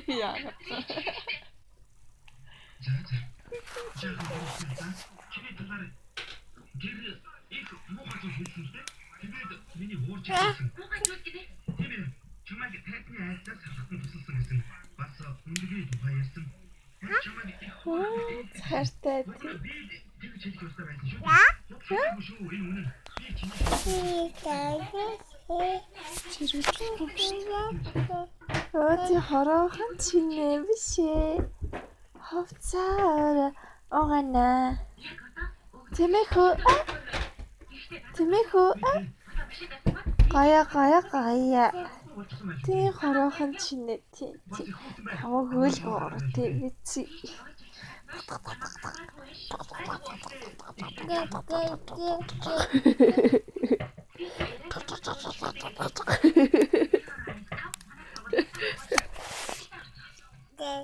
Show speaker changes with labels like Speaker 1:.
Speaker 1: Яа. Хайртай тий. Чирвэрлэх юм шүү дээ. Өө тий хороохон чинээ биш ээ. Хувцаар угана. Тэмэхүү. Тэмэхүү. Гая гая гая. Тий хороохон чинээ тий. Хамаг хөлгөөр тий бици.